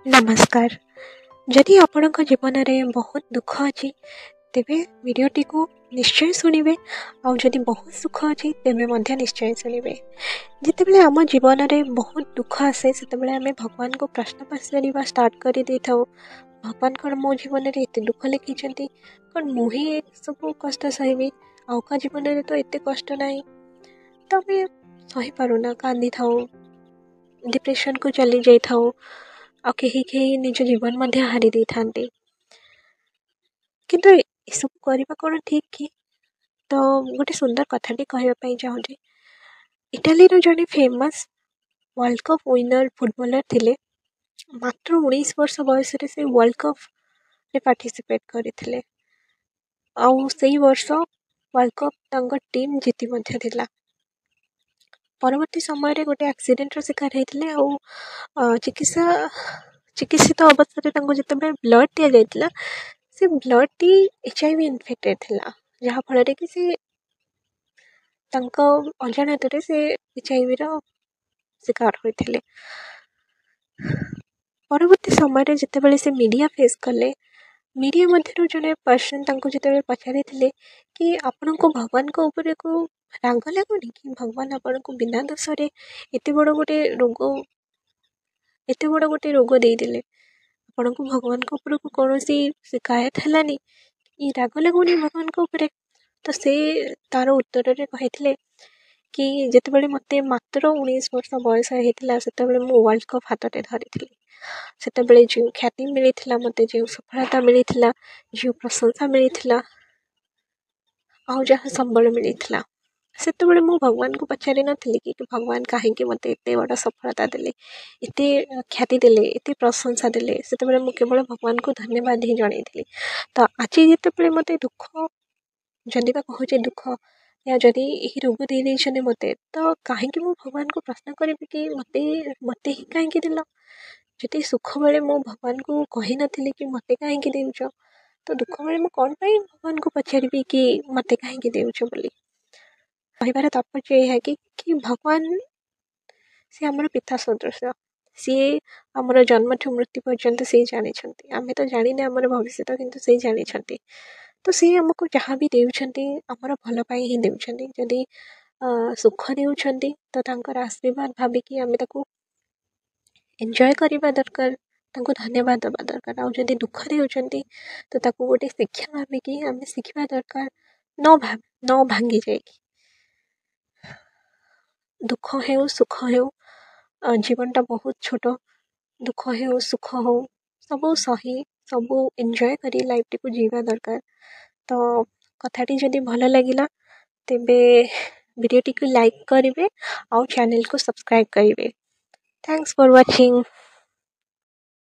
ନମସ୍କାର। ଯଦି ଆପଣଙ୍କ ଜୀବନରେ ବହୁତ ଦୁଃଖ ଅଛି, ତେବେ ଭିଡ଼ିଓଟିକୁ ନିଶ୍ଚୟ ଶୁଣିବେ, ଆଉ ଯଦି ବହୁତ ସୁଖ ଅଛି ତେବେ ମଧ୍ୟ ନିଶ୍ଚୟ ଶୁଣିବେ। ଯେତେବେଳେ ଆମ ଜୀବନରେ ବହୁତ ଦୁଃଖ ଆସେ, ସେତେବେଳେ ଆମେ ଭଗବାନଙ୍କୁ ପ୍ରଶ୍ନ ପଚାରିବା ଷ୍ଟାର୍ଟ କରିଦେଇଥାଉ। ଭଗବାନ କ'ଣ ମୋ ଜୀବନରେ ଏତେ ଦୁଃଖ ଲେଖିଛନ୍ତି? କ'ଣ ମୁଁ ହିଁ ସବୁ କଷ୍ଟ ସହିବି? ଆଉ କାହା ଜୀବନରେ ତ ଏତେ କଷ୍ଟ ନାହିଁ। ତ ଆମେ ସହିପାରୁନା, କାନ୍ଦିଥାଉ, ଡିପ୍ରେସନ୍କୁ ଚାଲି ଯାଇଥାଉ, ଆଉ କେହି କେହି ନିଜ ଜୀବନ ମଧ୍ୟ ହାରି ଦେଇଥାନ୍ତି। କିନ୍ତୁ ଏସବୁ କରିବା କ'ଣ ଠିକ୍ କି? ତ ଗୋଟେ ସୁନ୍ଦର କଥାଟି କହିବା ପାଇଁ ଚାହୁଁଛି। ଇଟାଲୀର ଜଣେ famous world cup winner footballer ଥିଲେ। ମାତ୍ର 19 ବର୍ଷ ବୟସରେ ସେ ୱାର୍ଲଡ଼ କପ୍ରେ ପାର୍ଟିସିପେଟ୍ କରିଥିଲେ, ଆଉ ସେଇ ବର୍ଷ ୱାର୍ଲଡ଼ କପ୍ ତାଙ୍କ ଟିମ୍ ଜିତି ମଧ୍ୟ ଥିଲା। ପରବର୍ତ୍ତୀ ସମୟରେ ଗୋଟେ ଆକ୍ସିଡେଣ୍ଟର ଶିକାର ହେଇଥିଲେ, ଆଉ ଚିକିତ୍ସିତ ଅବସ୍ଥାରେ ତାଙ୍କୁ ଯେତେବେଳେ ବ୍ଲଡ଼ ଦିଆଯାଇଥିଲା, ସେ ବ୍ଲଡ଼ଟି HIV infected ଥିଲା, ଯାହାଫଳରେ କି ସେ ତାଙ୍କ ଅଜାଣତରେ ସେ HIV ର ଶିକାର ହୋଇଥିଲେ। ପରବର୍ତ୍ତୀ ସମୟରେ ଯେତେବେଳେ ସେ ମିଡ଼ିଆ ଫେସ୍ କଲେ, ମିଡ଼ିଆ ମଧ୍ୟରୁ ଜଣେ ପର୍ସନ୍ ତାଙ୍କୁ ଯେତେବେଳେ ପଚାରିଥିଲେ କି ଆପଣଙ୍କୁ ଭଗବାନଙ୍କ ଉପରକୁ ରାଗ ଲାଗୁନି କି, ଭଗବାନ ଆପଣଙ୍କୁ ବିନା ଦୋଷରେ ଏତେ ବଡ଼ ଗୋଟେ ରୋଗ ଦେଇଦେଲେ, ଆପଣଙ୍କୁ ଭଗବାନଙ୍କ ଉପରକୁ କୌଣସି ଶିକାୟତ ହେଲାନି କି ରାଗ ଲାଗୁନି ଭଗବାନଙ୍କ ଉପରେ? ତ ସେ ତାର ଉତ୍ତରରେ କହିଥିଲେ କି ଯେତେବେଳେ ମୋତେ ମାତ୍ର 19 ବର୍ଷ ବୟସ ହେଇଥିଲା, ସେତେବେଳେ ମୁଁ ୱାର୍ଲଡ଼ କପ୍ ହାତରେ ଧରିଥିଲି। ସେତେବେଳେ ଯେଉଁ ଖ୍ୟାତି ମିଳିଥିଲା ମୋତେ, ଯେଉଁ ସଫଳତା ମିଳିଥିଲା, ଯେଉଁ ପ୍ରଶଂସା ମିଳିଥିଲା, ଆଉ ଯାହା ସମ୍ବଳ ମିଳିଥିଲା, ସେତେବେଳେ ମୁଁ ଭଗବାନଙ୍କୁ ପଚାରି ନଥିଲି କି ଭଗବାନ କାହିଁକି ମୋତେ ଏତେ ବଡ଼ ସଫଳତା ଦେଲେ, ଏତେ ଖ୍ୟାତି ଦେଲେ, ଏତେ ପ୍ରଶଂସା ଦେଲେ। ସେତେବେଳେ ମୁଁ କେବଳ ଭଗବାନଙ୍କୁ ଧନ୍ୟବାଦ ହିଁ ଜଣାଇଥିଲି। ତ ଆଜି ଯେତେବେଳେ ମୋତେ ଦୁଃଖ, ଯଦି ବା କହୁଛି ଦୁଃଖ ୟା ଯଦି ଏହି ରୋଗ ଦେଇ ଦେଇଛନ୍ତି ମୋତେ, ତ କାହିଁକି ମୁଁ ଭଗବାନଙ୍କୁ ପ୍ରଶ୍ନ କରିବି କି ମୋତେ ହିଁ କାହିଁକି ଦେଲ? ଯଦି ସୁଖ ବେଳେ ମୁଁ ଭଗବାନଙ୍କୁ କହିନଥିଲି କି ମୋତେ କାହିଁକି ଦେଉଛ, ତ ଦୁଃଖ ବେଳେ ମୁଁ କ'ଣ ପାଇଁ ଭଗବାନଙ୍କୁ ପଚାରିବି କି ମୋତେ କାହିଁକି ଦେଉଛ ବୋଲି? କହିବାର ତାତ୍ପର୍ଯ୍ୟ ଏହା କି ଭଗବାନ ସେ ଆମର ପିତା ସଦୃଶ। ସିଏ ଆମର ଜନ୍ମଠୁ ମୃତ୍ୟୁ ପର୍ଯ୍ୟନ୍ତ ସିଏ ଜାଣିଛନ୍ତି। ଆମେ ତ ଜାଣିନେ ଆମର ଭବିଷ୍ୟତ, କିନ୍ତୁ ସେ ଜାଣିଛନ୍ତି। ତ ସିଏ ଆମକୁ ଯାହା ବି ଦେଉଛନ୍ତି, ଆମର ଭଲ ପାଇଁ ହିଁ ଦେଉଛନ୍ତି। ଯଦି ସୁଖ ଦେଉଛନ୍ତି, ତ ତାଙ୍କର ଆଶୀର୍ବାଦ ଭାବିକି ଆମେ ତାକୁ ଏନ୍ଜୟ କରିବା ଦରକାର, ତାଙ୍କୁ ଧନ୍ୟବାଦ ଦେବା ଦରକାର। ଆଉ ଯଦି ଦୁଃଖ ଦେଉଛନ୍ତି, ତ ତାକୁ ଗୋଟେ ଶିକ୍ଷା ଭାବିକି ଆମେ ଶିଖିବା ଦରକାର, ନ ଭାଙ୍ଗି ଯାଇକି। ଦୁଃଖ ହେଉ, ସୁଖ ହେଉ, ଜୀବନଟା ବହୁତ ଛୋଟ। ଦୁଃଖ ହେଉ, ସୁଖ ହଉ, ସବୁ ସହି, ସବୁ ଏନ୍ଜୟ କରି ଲାଇଫ୍ଟିକୁ ଜିଇବା ଦରକାର। ତ କଥାଟି ଯଦି ଭଲ ଲାଗିଲା, ତେବେ ଭିଡ଼ିଓଟିକୁ ଲାଇକ୍ କରିବେ ଆଉ ଚ୍ୟାନେଲକୁ ସବସ୍କ୍ରାଇବ୍ କରିବେ। Thanks for watching.